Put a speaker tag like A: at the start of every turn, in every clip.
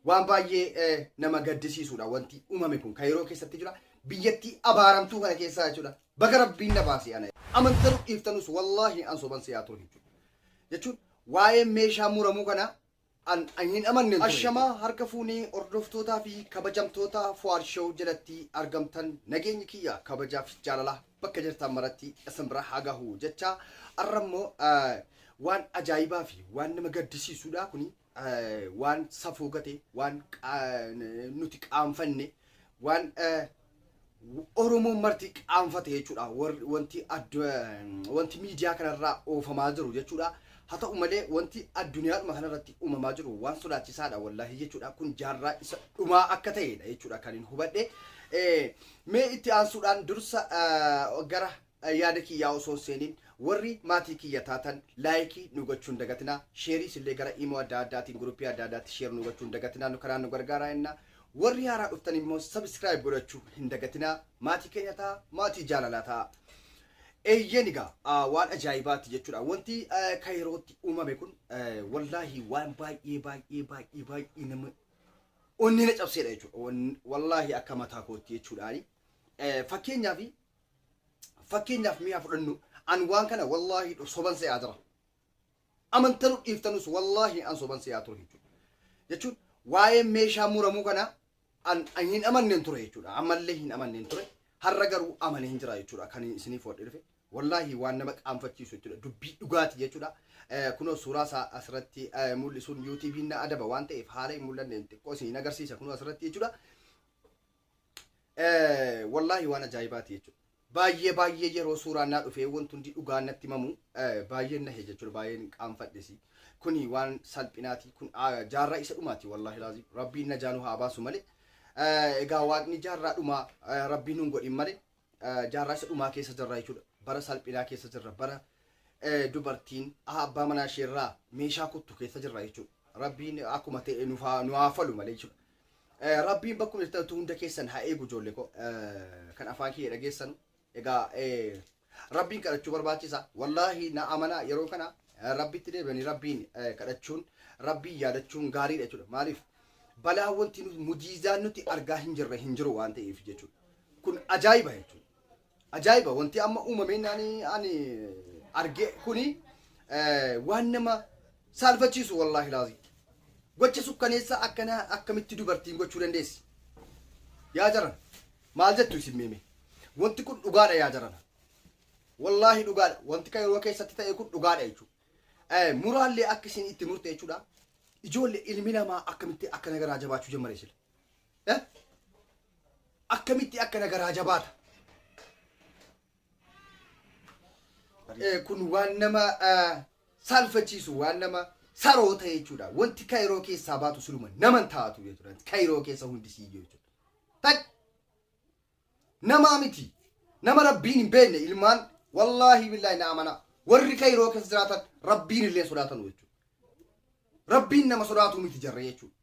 A: Waan baay'ee nama gaddisiisuudha wanti uumame kun kan yeroo keessatti jira. Biyyattii abaaramtuu kana keessaa jechuudha. Baga rabbiin na baasee ana. Amantanuu dhiiftanus wallaahi an soban se'aa ture jechuudha. Jechuun waa'ee meeshaa muramuu kana an hin amanne ture. Ashamaa harka fuunee hordoftootaa fi kabajamtoota Fuwaar Show jalatti argamtan nageenyi kiyya kabajaaf jaalala bakka jirtan maratti isin bira haa gahu jecha har'a immoo waan ajaa'ibaa fi waan nama gaddisiisudha kuni waan safuu gate waan nuti qaanfanne waan Oromoon marti qaanfate jechuudha. Wanti wanti miidiyaa kanarraa oofamaa jiru jechuudha. Haa ta'u malee wanti addunyaadhuma kanarratti uumamaa jiru waan sodaachisaadha wallaahi jechuudha. Kun jaarraa isa dhumaa akka ta'edha jechuudha kan hin hubadhe. Mee itti aansuudhaan dursa gara yaada kiyyaa osoo hin seenin warri maatii kiyya taatan laayikii nu gochuu hin dagatinaa. Sheeriis illee gara imoo adda addaatiin guruppii adda addaatti sheer nu gochuu hin dagatinaa. Nu kanaan nu gargaaraa jenna. Warri haaraa dhuftan immoo subscribe godhachuu hin dagatinaa. Maatii keenya ta'a, maatii jaalalaa ta'a. Eeyyeen egaa waan ajaa'ibaati jechuudha. Wanti Kaayirootti uumame kun wallaahi waan baay'ee baay'ee baay'ee baay'ee nama onnee na cabseedha jechuudha. Wallaahi akka mataa kootti jechuudhaani. Fakkeenyaaf fakkeenyaaf mi'a fudhannu an waan kana wallaahi soban se'aa jira. Amantanuu dhiiftanus wallaahi an soban se'aa ture jechuudha. Jechuun waa'ee meeshaa muramuu kana an hin amanneen ture jechuudha. Ammallee hin amanneen ture. Har'a garuu amaneen jira jechuudha kan isiniif hodhe dhufe. Wallaahi waan nama qaanfachiisu jechuudha. Dubbii dhugaati jechuudha. Kunoo suuraa isaa asirratti mul'isuun yuutuubiin na adaba waan ta'eef haala hin mul'anneen xiqqoo isin agarsiisa kunoo asirratti jechuudha. Wallaahi waan ajaa'ibaati jechuudha. Baay'ee baay'ee yeroo suuraan naa dhufee wanti hundi dhugaan natti himamu baay'een nahe jechuudha. Baay'een qaanfadhesi. Kuni waan salphinaati. Kun jaarraa isa dhumaati wallaahi laazim. Rabbiin najaa nu haa baasu malee. Egaa waaqni jaarraa dhumaa rabbiin nun godhin malee jaarraa isa dhumaa keessa jirra jechuudha. Bara salphinaa keessa jirra. Bara dubartiin abbaa manaa isheerraa meeshaa kuttu keessa jirra jechuudha. Rabbiin akkuma ta'e nu haa falu malee jechuudha. Rabbiin bakkuma jirtantu hunda keessan haa eegu ijoollee koo kan afaan kiyya dhageessan. Egaa Rabbiin kadhachuu barbaachisa. Wallaahi na amanaa yeroo kana Rabbitti deebi'anii Rabbiin kadhachuun Rabbiin yaadachuun gaariidha jechuudha. Maaliif balaa wanti mujiizaan nuti argaa hin jirre hin jiru waan ta'eef jechuudha. Kun ajaa'iba jechuudha. Ajaa'iba wanti amma uumameen ani ani arge kuni waan nama saalfachiisu wallaahi laazim. Gocha sukkaneessaa akkanaa akkamitti dubartiin gochuu dandeessi? Yaa jaran maal jettu isin meeme? Wanti kun dhugaadha yaa jarana. Wallaahi dhugaadha. Wanti kan yeroo keessatti ta'e kun dhugaadha jechuudha. Muraallee akka isin itti murte jechuudha. Ijoollee ilmi namaa akkamitti akkana garaa jabaachuu jammare sila? Eh? Akkamitti akkana garaa jabaata? Kun waan nama saalfachiisu waan nama saroo ta'e jechuudha. Wanti kaayiroo keessaa baatu siluma naman taatu jechuudha. Kaayiroo keessa hundi siyyoo jechuudha. Tak namaa miti. Nama rabbiin hin beekne ilmaan wallaahi billaahi na amanaa. Warri kaayiroo keessa jiraatan rabbiin illee sodaatanu jechuudha. Rabbiin nama sodaatu miti jarra jechuudha.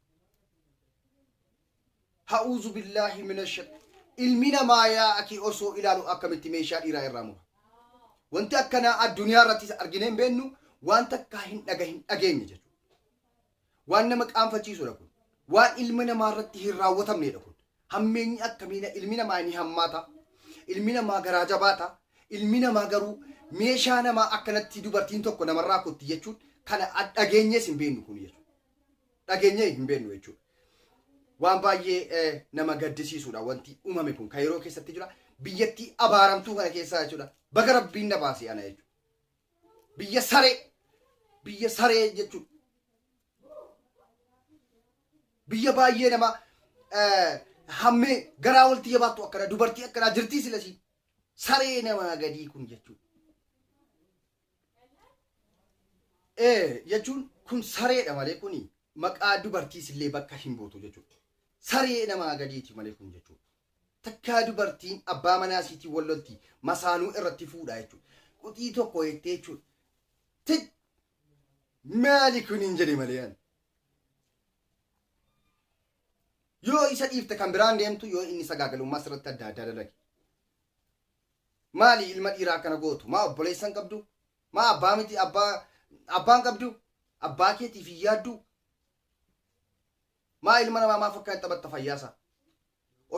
A: Ha'uuzu billaahi mina shaq. Ilmi namaa yaa akii osoo ilaalu akkamitti meeshaa dhiiraa irraa mura. Wanti akkanaa addunyaa irrattis arginee hin beeknu waan takkaa hin dhaga hin dhageenye jechuudha. Waan nama qaanfachiisudha kun. Waan ilma namaa irratti hin raawwatamnedha kun. Hammeenyi akkamiina ilmi namaa ni hammaata. Ilmi namaa garaa jabaata. Ilmi namaa garuu meeshaa namaa akkanatti dubartiin tokko namarraa kutti jechuun kana dhageenyees hin beeknu kun jechuudha. Dhageenyee hin beeknu jechuudha. Waan baay'ee nama gaddisiisudha wanti uumame kun kan yeroo keessatti jira. Biyyattii abaaramtuu kana keessaa jechuudha. Baga rabbiin na baase ana jechuudha. Biyya saree biyya saree jechuudha. Biyya baay'ee nama hammee garaa walitti jabaattu akkana dubartii akkanaa jirtii silasii. Saree namaa gadii kun jechuudha. Ee jechuun kun sareedha malee kuni maqaa dubartiis illee bakka hin buutu jechuudha. Saree namaa gadiiti malee kun jechuudha. Takkaa dubartiin abbaa manaa isiitiin wal lolti masaanuu irratti fuudha jechuudha. Quxii tokko jettee jechuudha. Ti maali kun hin jedhe malee ani. Yoo isa dhiifte kan biraan deemtu yoo inni sagaagalummaa sirratti adda addaa dalage. Maali ilma dhiiraa akkana gootu? Maa obboleessa hin qabdu? Maa abbaa miti abbaa abbaa hin qabdu? Abbaa keetiif hin yaadduu? Maa ilma namaa maaf akka hin taphatta fayyaasaa?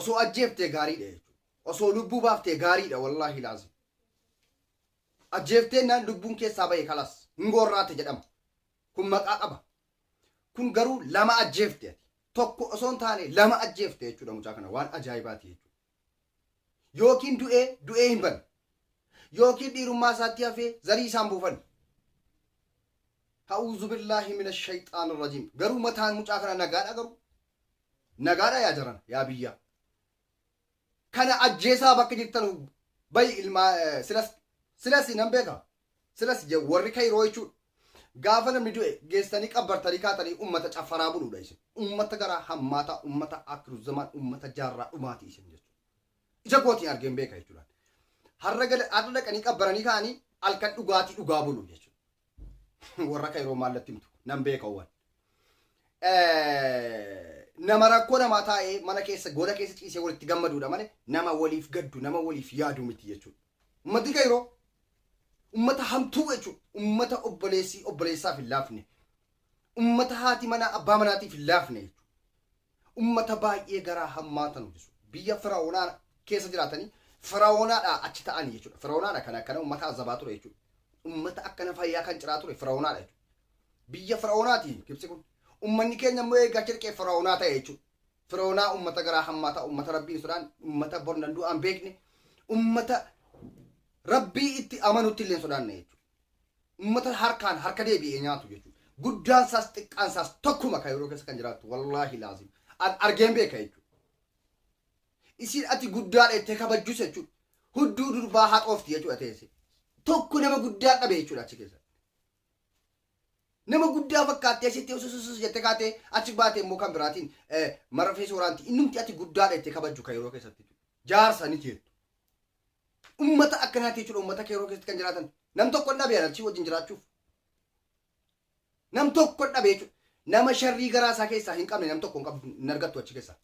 A: Osoo ajjeeftee gaariidha jechuudha. Osoo lubbuu baaftee gaariidha wallaahi laazim. Ajjeeftee naan lubbuun keessaa bahe kalas hin goorraate jedhama. Kun maqaa qaba. Kun garuu lama ajjeefte ati. Tokko osoo hin taane lama ajjeefte jechuudha mucaa kana waan ajaa'ibaati jechuudha. Yookiin du'ee du'ee hin banne. Yookiin dhiirummaa isaatti hafee zarii isaan buufanne. Ha'uuzu billaahi mina shayxaan rajiim. Garuu mataan mucaa kana nagaadha garuu. Nagaadha yaa jaran yaa biyyaa. Kana ajjeesaa bakka jirtan bayi ilmaa silas silas nan beeka. Silas warri kayroo jechuudha. Gaafa namni du'e geessanii qabbartanii kaatanii ummata caffaraa buluudha isin. Ummata garaa hammaataa, ummata akiru zamaan, ummata jaarraa dhumaati isin jechuudha. Ija kootiin argeen beeka jechuudha. Har'a gala har'a dhaqanii qabbaranii kaanii halkan dhugaatii dhugaa bulu jechuudha. Warra kayroo maallatti himtu nan beeka waan. Nama rakkoo namaa taa'ee mana keessa gola keessa ciisee walitti gammaduudha malee nama waliif gaddu nama waliif yaadu miti jechuudha. Ummati kayroo ummata hamtuu jechuudha. Ummata obboleessii obboleessaaf hin laafne. Ummata haati manaa abbaa manaatiif hin laafne jechuudha. Ummata baay'ee garaa hammaatan jechuudha. Biyya Fira'oonaa keessa jiraatanii Fira'oonaadhaa achi ta'anii jechuudha. Fira'oonaadha kan akkana ummata azabaa ture jechuudha. Ummata akkana fayyaa kan ciraa ture Fira'oonaadha jechuudha. Biyya Fira'oonaati Gibxi kun. Ummanni keenya immoo eegaa achi dhaqee Fira'oonaa ta'e jechuudha. Fir'oonaa ummata garaa hammaataa, ummata Rabbii hin sodaanne, ummata bornan du'aan beekne, ummata Rabbii itti amanutti illee hin sodaanne jechuudha. Ummata harkaan harka deebi'ee nyaatu jechuudha. Guddaan isaas xiqqaan isaas tokkuma kan yeroo keessa kan jiraattu wallaahi laazim. An argeen beeka jechuudha. Isiin ati guddaadha jettee kabajjus jechuudha. Hudduu durbaa haxoofti jechuudha teesse. Tokko nama guddaa dhabe jechuudha achi keessa. Nama guddaa fakkaattee asitti usususus jettee kaatee achi baatee immoo kan biraatiin marafee si waraanti. Innumti ati guddaadha jettee kabajju kan yeroo keessatti. Jaarsa ni jettu. Ummata akkanaati jechuudha ummata yeroo keessatti kan jiraatan. Nam tokko hin dhabe achii wajjin jiraachuuf. Nam tokko hin dhabe jechuudha. Nama sharrii garaa isaa keessaa hin qabne nam tokko hin qabdu hin argattu achi keessaa.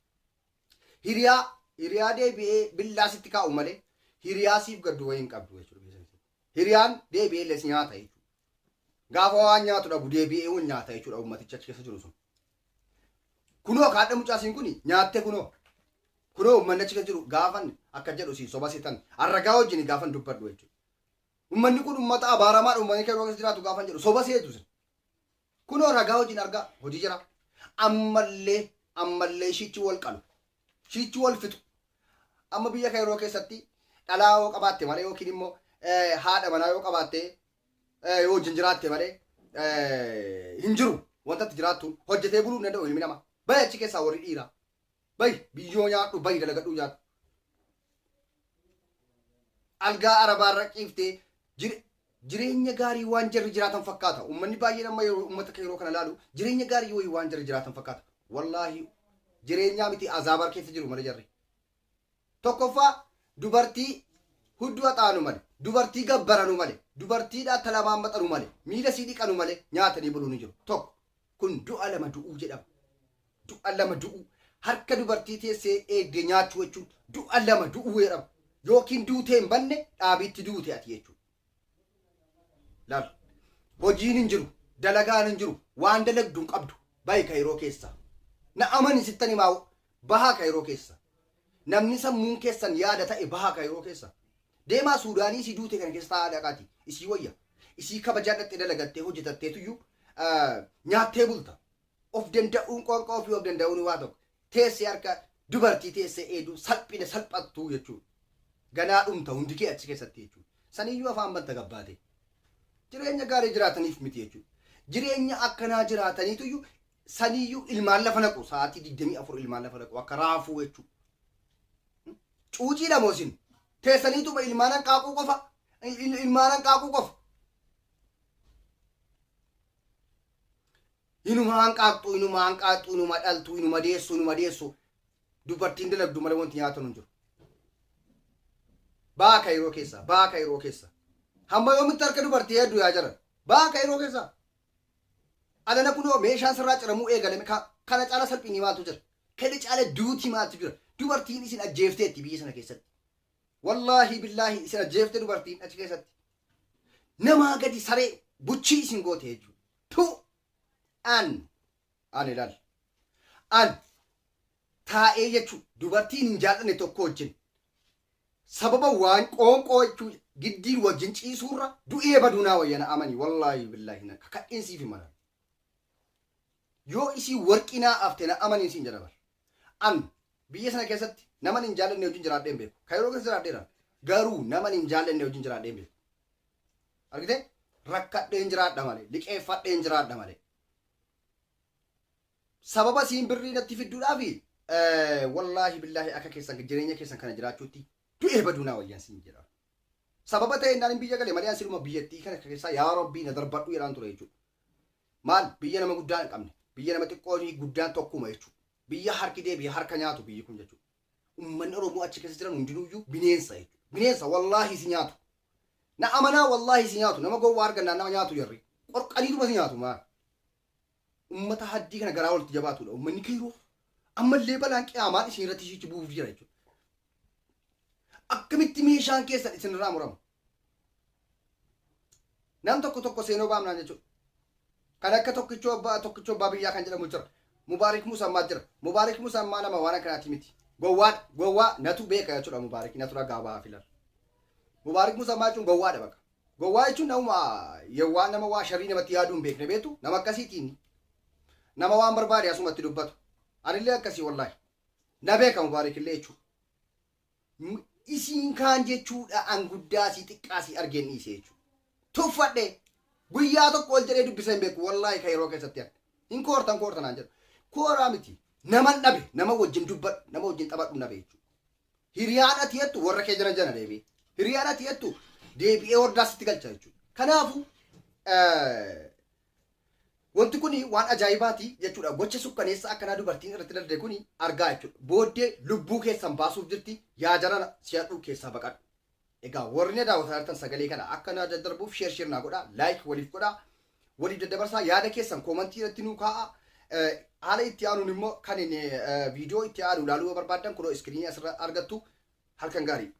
A: Hiriyaa hiriyaa deebi'ee billaa sitti kaa'u malee hiriyaa siif gaddu wayii hin qabdu jechuudha. Hiriyaan deebi'ee illee si nyaata jechuudha. Gaafa waan nyaatu dhabu deebi'ee wal nyaata jechuudha uummatichi achi keessa jiru sun. Kunoo kaadha mucaasiin kun nyaatte kunoo. Kunoo uummanni achi keessa jiru gaafan akka jedhu si soba sitan arragaa wajjin gaafan dubbadhu jechuudha. Uummanni kun uummata abaaramaadha uummanni keessa jiraatu gaafan jedhu soba seetu sin. Kunoo ragaa wajjin argaa hojii jira. Ammallee ammallee shichi wal qalu. Shichi wal fixu. Amma biyya kayroo keessatti dhalaa yoo qabaatte malee yookiin immoo haadha manaa yoo qabaatte yoo wajjin jiraatte malee hin jiru. Wanta itti jiraattu hojjetee buluu hin danda'u ilmi namaa. Bayi achi keessaa warri dhiiraa. Bayi biyyoo nyaadhu bayi dalagadhuu nyaadhu. Algaa arabaarra ciiftee jireenya gaarii waan jarri jiraatan fakkaata. Uummanni baay'een amma yeroo uummata yeroo kana ilaalu jireenya gaarii wayii waan jarri jiraatan fakkaata. Wallaahi jireenyaa miti azaabaa keessa jiru malee jarri. Tokkoffaa dubartii hudduu haxaa'anu malee, dubartii gabbaranu malee, dubartiidhaa talamaan maxanu malee, miila sii dhiqanu malee nyaatanii buluu ni jiru. Tokko kun du'a lama du'uu jedhama. Du'a lama du'uu harka dubartii teessee eegdee nyaachuu jechuun du'a lama du'uu jedhama. Yookiin duutee hin banne dhaabiitti duute ati jechuudha. Laal hojiin hin jiru, dalagaan hin jiru, waan dalagdu hin qabdu bahi kayroo keessa. Na amani sittan himaa bahaa kayroo keessa. Namni sammuun keessan yaada ta'e bahaa kayroo keessa. Deemaa Suudaanii isii duute kana keessa taa'aa dhaqaati. Isii wayya. Isii kabajaan dhaqxee dalagattee hojjetatteetuyyuu nyaattee bulta. Of danda'uun qoonqoo ofii of danda'uun waa tokko. Teessee harka dubartii teessee eeduu salphina salphattuu jechuudha. Ganaa dhumta hundi kee achi keessatti jechuudha. Saniyyuu afaan banta gabbaate. Jireenya gaarii jiraataniif miti jechuudha. Jireenya akkanaa jiraataniituyyuu saniyyuu ilmaan lafa naqu sa'aatii 24 ilmaan lafa naqu akka raafuu jechuudha. Cuuciidha moo isin? Teessaniituma ilmaan hanqaaquu qofa. Ilmaan hanqaaquu qofa. Inuma hanqaaqxu, inuma hanqaaqxu, inuma dhaltu, inuma deessu, inuma deessu. Dubartiin dalagdu malee wanti nyaatan hin jiru. Baa kayroo keessa, baa kayroo keessa. Hamma yoomitti harka dubartii hedduu yaa jaran. Baa kayroo keessa. Alana kunoo meeshaan sirraa ciramuu eegalame kana caala salphinni maaltu jira? Kana caala duuti maaltu jira? Dubartiin isin ajjeefteetti biyya sana keessatti. Wallaahi billaahi isin ajjeefte dubartiin achi keessatti. Namaa gadi saree buchii isin goote jechuudha. Tu an ani laal. An taa'ee jechuun dubartiin hin jaallanne tokko wajjin sababa waan qoonqoo jechuu giddiin wajjin ciisuurra du'ee baduu naa wayya na amani wallaahi billaahi na kakadheen siif hima. Yoo isii warqii naa afte na amaniin siin jedha bar. An biyya sana keessatti naman hin jaallanne wajjin jiraadhee hin beeku. Kan yeroo keessa jiraadheera. Garuu naman hin jaallanne wajjin jiraadhee hin beeku. Argitee? Rakkadheen jiraadha malee, liqeeffadheen jiraadha malee. Sababa siin birrii natti fidduudhaafi wallaahi billaahi akka keessan jireenya keessan kana jiraachuutti du'ee baduu naa wayyan siin jedha. Sababa ta'e innaan biyya gale malee an siluma biyyattii kana keessaa yaa Rabbii na darbadhu jedhaan ture jechuudha. Maal biyya nama guddaa hin qabne biyya nama xiqqoo fi guddaan tokkuma jechuudha. Biyya harki deebi'ee harka nyaatu biyyi kun jechuudha. Uummanni Oromoo achi keessa jiran hundinuyyuu bineensa jechuudha. Bineensa wallaahi si nyaatu. Na amanaa wallaahi si nyaatu. Nama gowwaa argannaan nama nyaatu jarri. Qorqaniituma si nyaatu maal. Uummata haddii kana garaa walitti jabaatudha. Uummanni Kayroo ammallee balaan qiyaamaan isin irratti ishiichi bu'uuf jira jechuudha. Akkamitti meeshaan keessan isinirraa murama? Nam tokko tokko seenoo baamnaan jechuudha. Kan akka tokkichoo abbaa tokkichoo abbaa biyyaa kan jedhamu jira. Mubaarik Musammaa jira. Mubaarik Musammaa nama waan akkanaati miti. Gowwaadha. Gowwaa natu beeka jechuudha Mubaarik natu ragaa bahaa filar. Mubaarik Musammaa jechuun gowwaadha bakka. Gowwaa jechuun namuma yewwaa nama waa sharrii namatti yaaduu hin beekne beektu nama akkasiitiin nama waan barbaade asumatti dubbatu. Anillee akkasii wallaahi. Na beeka Mubaarik illee jechuudha. Isiin kaan jechuudha an guddaa sii xiqqaa sii argeen dhiise jechuudha. Tuffadhe guyyaa tokko ol jedhee dubbisee hin beeku wallaahi kan yeroo keessatti an. Hin koortan koortan naan jedhu. Kooraa miti naman dhabe nama wajjin dubbadhu nama wajjin taphadhu dhabe jechuudha. Hiriyaan ati jettu warra kee jala jala deebi'ee. Hiriyaan ati jettu deebi'ee hordaa sitti galcha jechuudha. Kanaafuu Wanti kuni waan ajaa'ibaati jechuudha. Gocha sukkaneessa akkanaa dubartiin irratti dalagde kuni argaa jechuudha. Booddee lubbuu keessan baasuuf jirti yaa jarana si'adhuu keessaa baqadhu. Egaa warri na daawwataa jirtan sagalee kana akka na daddarbuuf share share naa godhaa, like waliif godhaa, waliif daddabarsaa yaada keessan koomantii irratti nuu kaa'aa. Haala itti aanuun immoo kan viidiyoo itti aanu ilaaluu yoo barbaaddan kunoo iskiriinii asirra argattu halkan gaarii.